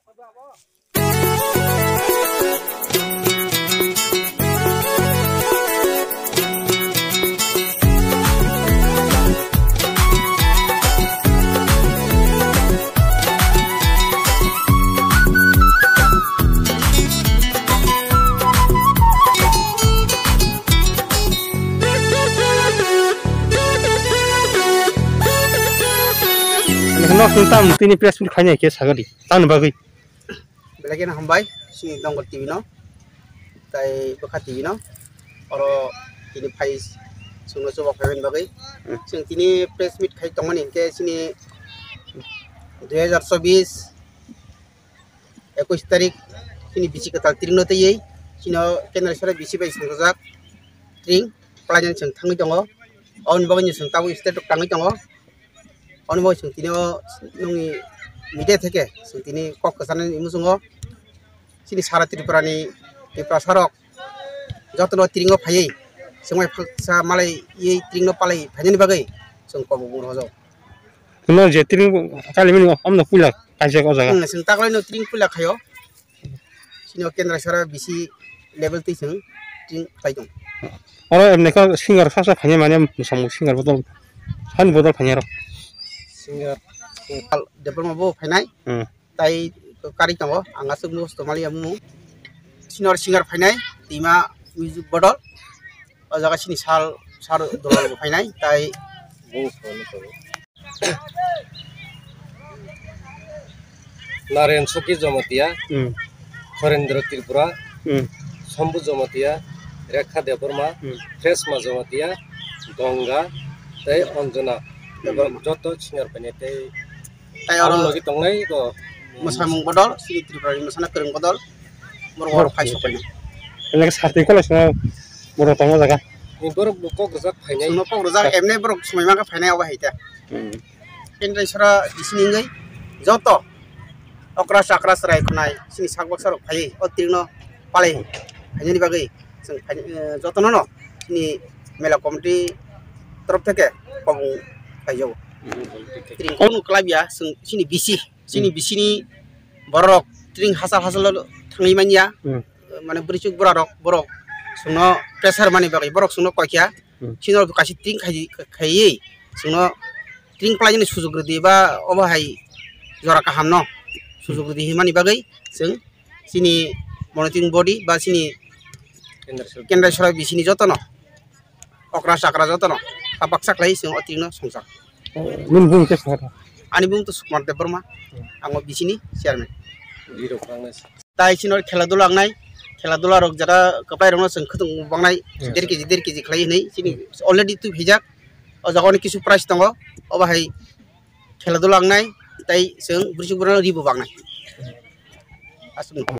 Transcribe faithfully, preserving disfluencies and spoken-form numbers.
Nokni tam tini press meet khaina khe sagadi tang bagwi. Belai kheno hambai, chini Dongor T V no, tai Bwkha T V no, oro tini phai chwngno chuba phaimani bagwi. Hmm. Chwng tini press meet khai tongmani hinkhe chini dui hazar chobbish ekush tarik chini bisi kwtal tringno twiwi chino Kendra Sora bisi bai swngjak tring plainani chwng thangwi tongo. Aboni bagwi chwng tabuk state rok tangwi tongo. Aboni bagwi chwng tini o nungni media theke chwng tini kok kwcharnani muchungo chini sara Tripurani Tiprasa rok jotono tringo phaiwi chwngbai phaksa malaiwi tringno palai phainani bagwi chwng kobok mung rwjago. Hwnwi je tring kalimani omno puila kaijak o jaga. Hmm, chwng taklaino tring puila khaio. Chini o Kendra Sora bisi level twi chwng tring khlai tong. Oro emne khe singer sasa phainai mane mwsamung singer bodol, hani bodol phainai ro. Singer Debbarma bo phainai. Hmm. Tai kari tongo, ang aswk musto mali amu. Chini oro singer phainai, Tima music bodol. O jaga chini sal, sal dolal bo phainai, tai Naren Soki Jamatia, Hmm. Horendra Tripura, Hmm. Sombu Jamatia, Rekha Debbarma, Hmm. Tresma Jamatia, Gonga, tei Anjana. Hmm. Eba joto singer phainai tei Tai aro aro logi tongnai ko mwsamung bodol, chini Tripurani mwsana kwrwng bodol, borok oro phai sok phainai. Elek sartwi kola sino borok tongo jaga. Ni borok bo kok rwjak phainai. Sino kok rwjak, emne borok swmai mangkha phainai obo hai ta. Hmm. Kendra Sora bisini wngwi joto okra chakra chwrai khwnai chini sak baksa rok phaiwi o tringno palai phainani bagwi chwng phai-, eh, jotono no chini mela committee torof theke kobong kaijago. Hmm. Tring kono kwlaiya chwng chini bisi. Chini Hmm. bisini borok tring hachal hachal thangwi manya. Hmm. Mane bwrwichuk bwrarok borok chwngno pressure mani bagwi borok chwngno koikha. Hmm. Chini rok kaisa tring khai, khaiwi chwngno tring plainani sujuk rwdi ba obo hai jora kahamno sujuk rwdi hinmani bagwi chwng chini monitoring body ba chini Kendra Sora. Kendra Sora bisini jotono okra chakra jotono tabak chaklai chwng o tringno songchak. Nini bumung khe songkha? Ani bumung to Sukumar Debbarma, Hmm. ang o bisini chairman. Birok rangnai. Tai chini khela dula wngnai, khela dula rok jara kwplai rokno chwng khwtwng bangnai, Hmm. der kg, der kg khlai hwnwi chini already twi phijak. O jaga oni kisu price tongo, obo hai khela dula wngnai, tai chwng bwrwi chuk bwrwino ribo bangnai. Aswk.